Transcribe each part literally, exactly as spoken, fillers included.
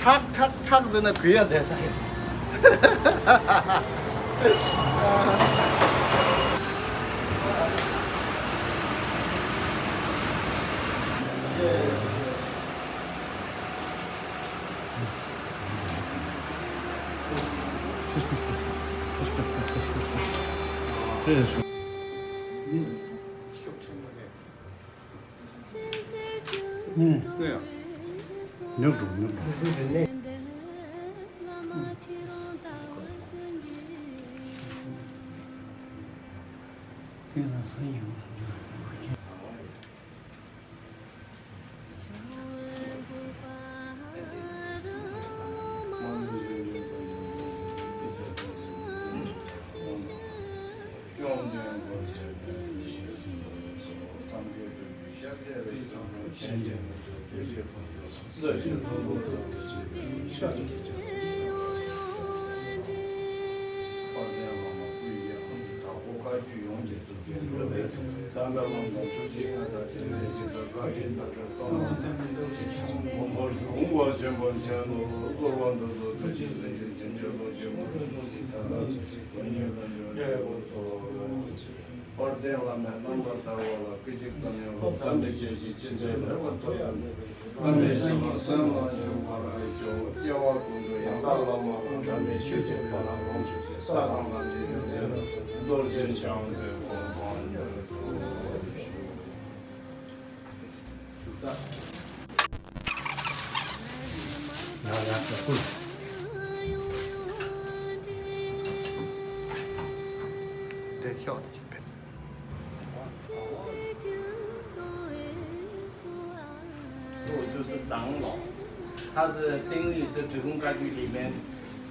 ཁྲག་ཁྲག་ཁྲག་ཟེར་ན་གུ་ཡ་བསྡད་ས་ཡིན། ཉོབ་འགྲོ་ཉོབ་འགྲོ། དཔལ་ལྡན་བླ་མའི་རྣམ་པར་ཐར་པ་ལ་སྐུ་གཅིག་ཙམ་ཡང་སློབ་ཐམས་ཅད་མཁྱེན་ཅིང་ཅི་མཛད་མོས་པ་མཐོ་ཡང་མེད་པའི་བླ་མའི་ཞབས་ལ་གསོལ་བ་འཇུག་པར་ཞུ། སྐྱེ་བ་ཀུན་ཏུ་ཡང་དག་བླ་མ་དང་འབྲལ་མེད་ཆོས་ཀྱི་དཔལ་ལ་ལོངས་སྤྱོད་པའི་ས་དང་ལམ་གྱི་ཡོན་ཏན་རྡོ་རྗེ་འཆང་ཆེན་དགོངས་པར་འདུད་དོ།就是长老，他是丁力，是九宫格局里面，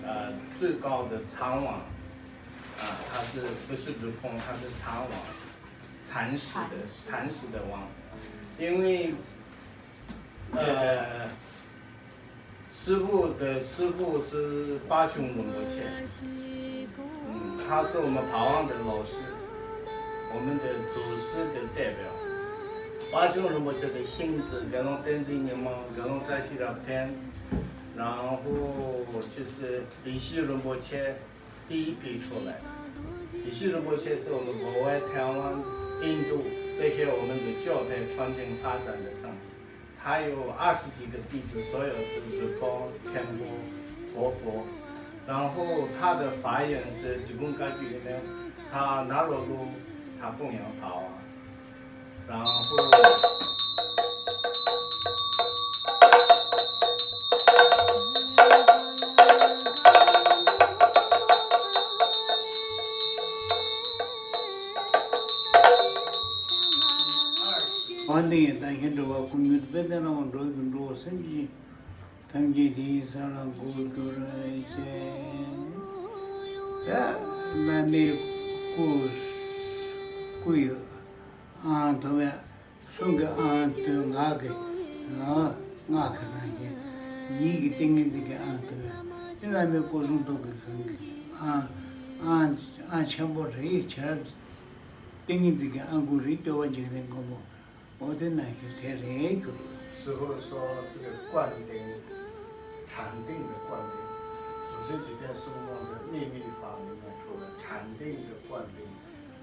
呃，最高的禅王，啊，他是不是主峰？他是禅王，禅师的，禅师的王，因为，呃， 师父的师父是巴琼仁波切，嗯，他是我们帕旺的老师，我们的祖师的代表。巴琼仁波切的孙子，格隆天子尼蒙，格隆扎西拉天，然后就是比西仁波切第一批出来。比西仁波切是我们国外、台湾、印度这些我们的教派传承发展的上师。 他有二十几个弟子，所有是直播、天播、活佛。然后他的法眼是九宫格局里面，他拿罗路，他供养法王，然后。 དབང་ལྡན་ཡང་དག་གཞན་འགྲོ་བ་ཀུན་ཉོན་དཔལ་ལྡན་རང་དབང་འགྲོ་བའི་འགྲོ་བ་སེམས་ཅན་ཐམས་ཅད་དེའི་ས་ལ་འགོད་གྱུར་ཅིག་ད་བླ་མའི་སྐུ་སྐུ་ཡི་ཨང་དུ་བས་གསུང་གི་ཨང་དུ་ངག་གི་ཨང་སྔགས་ཀྱི་རང་བཞིན་ཡིད་ཀྱི་ཏིང་ངེ་འཛིན་གྱི་ཨང་དུ་བས་ཨེ་བླ་མའི་སྐུ་གསུང་ཐུགས་ཀྱི་གང་གི་ཨང་ཨང་ཨང་ཆེན་པོ་རེད་ཆེར། ཏིང་ངེ་འཛིན་གྱི་ཨང་དགུ་རེད། སྐྱོབ་པ་འཇིག་རྟེན་མགོན་པོ་འོ་དེ་ནང་བཞིན་དེ་རེད་གྱུར། 师父说这个灌顶，禅定的灌顶，祖师几天书中的秘密法门呢，除了禅定的灌顶，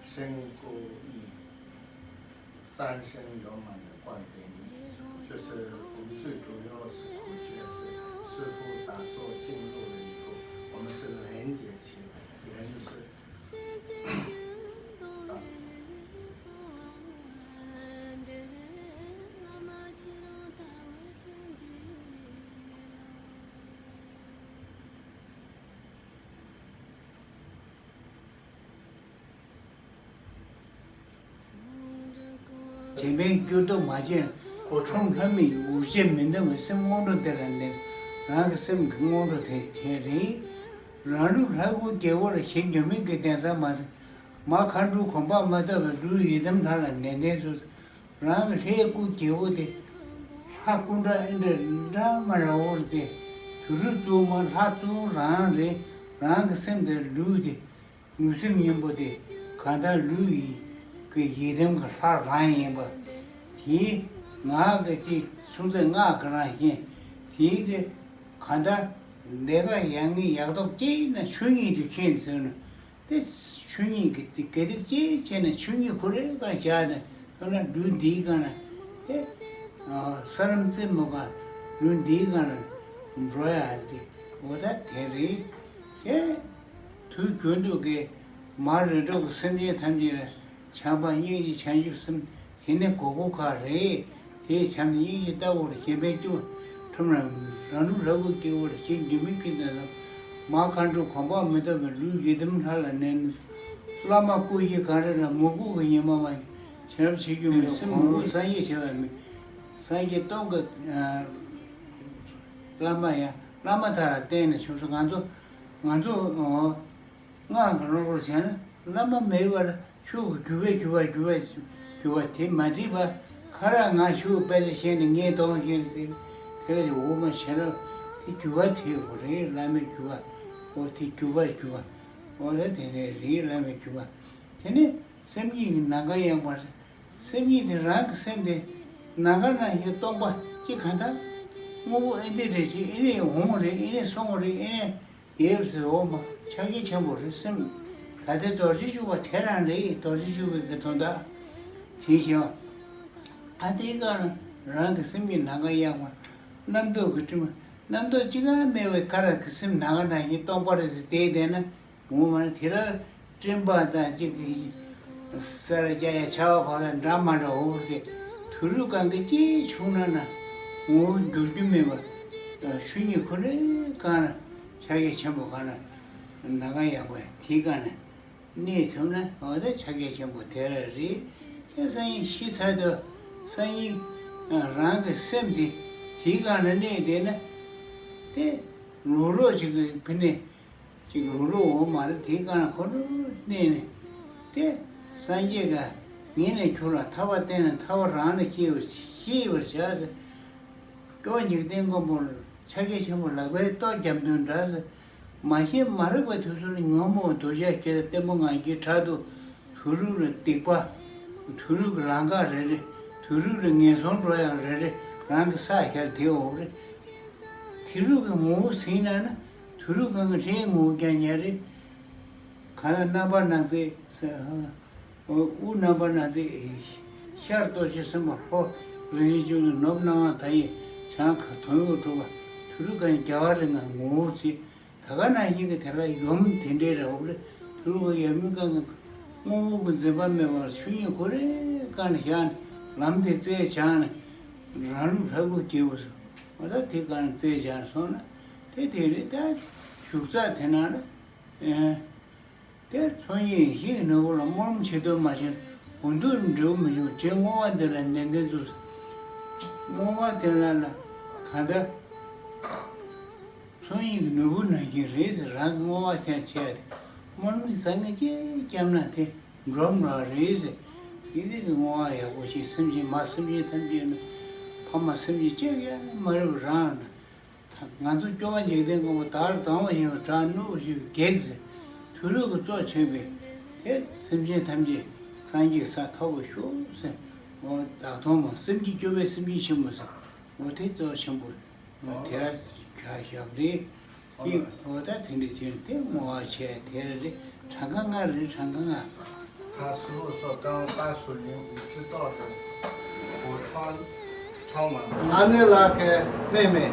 身口意三身圆满的灌顶，就是我们最主要是口诀是师父打坐进入了以后，我们是连接起来，连就是 བྱས་པས་འགྱུར་ལྡོག་མ་བྱས་ཁོ་ཁྲོམ་ལྷ་མིའི་འུར་བྱེད་མི་འདང་བའི་སེམས་སྔོན་འགྲོ་དེ་ལ་གནས། རང་གི་སེམས་ཀྱི་སྔོན་འགྲོ་དེ་དེ་རེད། རང་ལུགས་ལྷ་སྐུ་རྒྱལ་པོ་ལ་ཞེན་འགྱོད་མེད་ཀྱི་གདན་ས་མ་ཟིན། མ་མཁའ་འགྲོའི་གོ་འཕང་མ་ཐོབ་པའི་ལུས་ཡི་དམ་ལྷ་ལ་ནན་ཏན་ཚུལ། རང་གི་ལྷའི་སྐུ་རྒྱལ་པོ་དེ། ལྷ་སྐུ་འདྲ་ཨེ་འདྲ་འདྲ་མ་ར་འོར་ཏེ། དུས་རབས་གཙོ་བོ་མ་ལྷ་གཙོ་བོ་རང་རེད། རང་གི་སེམས་དེ་ལུས་དེ། ལུས་སེམས་གཉིས་པོ་དེ་གང་ལྟར་ལུས་ཡིན་གྱི་ཡི་དམ་གྱི་ལྷ་རང་ཡིན་པ། དེའི་ངག་གི་ཅིག་གསུང་ཚད་ངག་གི་རང་བཞིན་དེའི་གི་ གང་ལྟར་ལས་ཀ་ཡག་ངེས་ཡག་ཐོག་སྐྱེས་ན་ཆོས་ཉིད་དུ་ཁྱེད་ཚོས་ན། དེ་ཆོས་ཉིད་ཀྱི་དེ་དགེ་སྡིག་ཅེས་བྱས་ནས་ཆོས་ཉིད་ཁོ་རའི་སྒང་བཞག་ནས་སོང་ན། ལུས་འདིའི་སྒང་ལ་དེ་ས་ལམ་རྩེ་མོ་སྒང་ལུས་འདིའི་སྒང་ལ་འགྲོ་ཡ་དེ་འོ་ད་དེ་རེད། དེ་དུས་རྒྱུན་དུ་གི་མ་རེ་འགྲོ་གི་སེམས་ཅན་ཐམས་ཅད་ལ་བྱམས་པ་སྙིང་རྗེ་བྱང་ཆུབ་སེམས། དེ་ནི་གོ་གོ་ཁ་རེད། དེའི་བྱམས་ནི་སྙིང་རྗེ་ལྟ་བུར་གཞན་ཕན་སྐྱོ་ཁྲོམ་ལ་རང་ལུགས་ལྷ་སྐུ་སྐྱེ་བོར་ཞིག་འདི་མི་སྐྱིད་ན་ལ། མ་མཁའ་འགྲོ་གོམ་པ་མི་སྟོབས་པའི་ལུས་ཡི་དམ་ལྷ་ལ་གནས་ནས། བླ་མ་སྐུ་ཞིག་གང་རེ་ལ་མོ་སྐུ་གི་ཉི་མ་མ་ཞིག་བྱ་རབས་བྱེད་རྒྱུ་མེད། སེམས་མོ་སྐུ་སངས་རྒྱས་བྱེད་པ་མེད། སངས་རྒྱས་སྟོང་གི་བླ་མ་ཡང་བླ་མ་དག་ལ་བརྟེན་ནས་བྱུང་སོང་། ང་ཚོ་ང་ཚོ། སྔགས་ཀྱི་ཀློང་ལ་བྱས་ན་བླ་མ་མེད་པར་ཆོས་ཀྱི་རྒྱུད་པས་རྒྱུད་པ་རྒྱུད་པ་རྒྱུད་པ་དེ་མ་བྲིས་པར་ཁ་རག་ང་ཞུ་དཔེ་ཆ་བཤད་ནས་ངས་གཏོང་བཤད་ནས་ཟེར། དེ་ལ་འོ་མ་བྱས་ན་དེ་རྒྱུད་པ་དེ་འོ་རེད། བླ་མའི་རྒྱུད་པ་འོ་དེ་རྒྱུད་པ་རྒྱུད་པ་འོ་ད་དེ་ནས་རེད། བླ་མའི་རྒྱུད་པ་དེ་ནས་སེམས་ཉིད་ཀྱི་ནམ་མཁའ་ཡངས་པ། སེམས་ཉིད་དེ་རང་གི་སེམས་དེ་ནམ་མཁའ་ནང་བཞིན་སྟོང་པ་གཅིག་གང་ལྟར་དངོས་པོ་ཨེ་འདི་རེད་ཅེས་ཨེ་ནས་འོང་བ་རེད། ཨེ་ནས་སོང་བ་རེད། ཨེ་ནས། ཡོད་ཟེར། འོ་མ་ཕྱག་རྒྱ་ཆེན་པོ་རེད། སེམས་ད་ལྟའི་རྡོ་རྗེ་འཇུག་པ་དེ་རང་རེད། རྡོ་རྗེ་འཇུག་པའི་གི་དོན་དག་དེ་བཞིན་ཨ་ཏི་ཀ་རང་གི་སེམས་ཉིད་ནམ་མཁའ་ཡངས་པ། རྣམ་རྟོག་གི་དྲི་མ། རྣམ་རྟོག་ཅི་གང་མེད་པའི་ཁ་རག་གི་སེམས་ནམ་མཁའ་ནང་བཞིན་སྟོང་པ་རེད་ཟེར་བསྡད་བསྡད་ན། ངོ་མ་དེ་ལ་སྤྲིན་པ་དང་གཅིག་གིས་ས་ར་རྒྱ་ཡ་ཆར་པ་ཕབ་ལ་འདྲ་མ་འདྲ་འོ་དེ་དུས་རུ་གང་གི་སྐྱེས་བྱུང་ན་ན་ངོ་བོ་འགྱུར་རྒྱུ་མེད་པ་ཆོས་ཉིད་ཁོ་རའི་སྒང་ན་ཕྱག་རྒྱ་ཆེན་པོ་གང་ན་ནམ་མཁའ་ཡངས་པ་དེའི་སྒང་ན་གནས་ཐུབ་ན་འོ་ད་ཕྱག་རྒྱ་ཆེན་པོ་དེ་ར་རེད། དེ་སང་ཉིན་ཤི་ཚར་དུས་སང་ཉིན་རང་གི་སེམས་དེ་དེའི་སྒང་ན་གནས་བསྡད་ན་དེ་ལུག་ལོག་ཅིག་གི་ཕི་ནས། ཅིག་ལུག་ལོག་འོ་མ་རེད། དེའི་སྒང་ལ་ཁོ་རང་གནས་ནས་དེ་སངས་རྒྱས་ཀྱིས་ངེད་ནས་ཁྱོད་ལ་ཐར་པ་བསྟན་ནས་ཐར་པ་རང་ལ་སྐྱེ་བར་ཤེས་པར་བྱ་ཟེར། སྐྱོབ་པ་འཇིག་རྟེན་མགོན་པོ་ཕྱག་རྒྱ་ཆེན་པོ་ལག་པའི་ལྟོ་རྒྱབ་དོན་འདྲ་ཟེར། མ་ཤེས་མ་རིག་པའི་དུས་སུ་ལ་ཉོན་མོངས་འདོད་ཆགས་སྐྱེ་ལ་གཏི་མུག་ང་རྒྱལ་དྲག་ཏུ་དུས་རབས་ལ་སྡིག་པ། དུས་རབས་ཀྱི་ལམ་ཁ་རེ་རེ། དུས་རབས་ལ་ངན་སོང་འགྲོ་ཡང་རེ་རེ་རང་གི་ས་ཞར་དེ་འོ་རེད། དུས་རབས་ཀྱི་ངོ་བོ་ཟིན་ན་ན། དུས་རབས་གང་གི་ལྷའི་ངོ་བོ་ཀྱང་ཉེ་རེད། གང་ལ་རྣམ་པར་སྣང་མཛད། དབུ་རྣམ་པར་སྣང་མཛད། ཤར་ལྟོ་འཕྱེ་སེམས་དཔའ་ཧོ། རིན་ཆེན་ཆུ་ནི་ནུབ་སྣང་བ་མཐའ་ཡས་བྱང་ཁ་དོན་ཡོད་གྲུབ་པ། དུས་རབས་གང་རྒྱལ་བ་རིགས་ལྔ་ངོ་བོ་ཟིན། ད་ག་ནང་བཞིན་གྱི་དེ་ལ་ཡུམ་དེ་འདྲའི་རེ་བ་རེ། དུར་བ་ཡབ་མེས་གང་གི་དངོས་པོ་གི་འཛིན་པ་མེད་པར་ཆོས་ཉིད་ཁོ་རའི་སྒང་ལ་བཞག་ནས་ལམ་དེ་རྩལ་སྦྱངས་ནས་རང་ལུགས་ལྷ་སྐུ་སྐྱེས་བུ་སོ། འོ་ད་དེ་སྒང་ལ་རྩལ་སྦྱངས་སོང་ན་དེ་དེ་རེད། ད་བཞུགས་ས་དེ་ནང་ལ་ཨེ། དེ་ཚོགས་གཉིས་ཡེ་ཤེས་ཀྱི་ནོར་བུ་ལ་སྨོན་ལམ་བྱེད་དུ་མ་བྱིན་འོ་འདུག་འབྲས་བུ་མི་འབྱུང་། དེ་བསྔོ་བ་འདི་ལ་ནན་ཏན་ཚུལ། བསྔོ་བ་དེ་ལ་ལ་གང་ལྟར། ཚོགས་གཉིས་ཀྱི་ནོར་བུ་ནང་བཞིན་རེད་ཟེར། རང་གི་བསྔོ་བ་དེར་བྱས་ཏེ་སྨོན་ལམ་བཟང་ངན་ཅི་བརྒྱབ་ན་དེ་འགྲོ་འགྲོ་བ་རེད་ཟེར། ཡིན་དེ་གི་བསྔོ་བ་ཡག་པོ་ཞིག་སེམས་ཅན་མ་སེམས་ཅན་ཐམས་ཅད་ནི་ཕ་མ་སེམས་ཅན་གཅིག་ཡང་མ་རིག་པ་རང་ལ་ང་ཚོ་སྐྱོབ་པ་འཇིག་རྟེན་མགོན་པོ་བདག་ལ་དང་བ་ཡིན་པ་དྲག་ནུབ་ཞིག་གེགས་ཟེར། དུས་རབས་ཀྱི་གཙོ་ཆེན་པོས་དེ་སེམས་ཅན་ཐམས་ཅད་སངས་རྒྱས་ས་ཐོབ་པར་ཤོག་ཟེར། འོ་བདག་མཐོང་མ་སེམས་ཀྱི་སྐྱོབ་པའི་སེམས་ཅན་ཆེན་པོ་ཟེར། འོ་དེ་གཙོ་ཆེན་པོ། དེར་བྱ་ཞབས་རེད། དེ་འོ་ད་དེ་འདྲ་བྱས་དེ་བསྔོ་བ་བྱས་དེར་རེད། གྲངས་ཀ་ལྔ་རེད། གྲངས་ཀ་ལྔ། 他师傅说张大师领五只道人，不穿穿完。 ཨ་ནེ་ལགས་ཀྱི་妹妹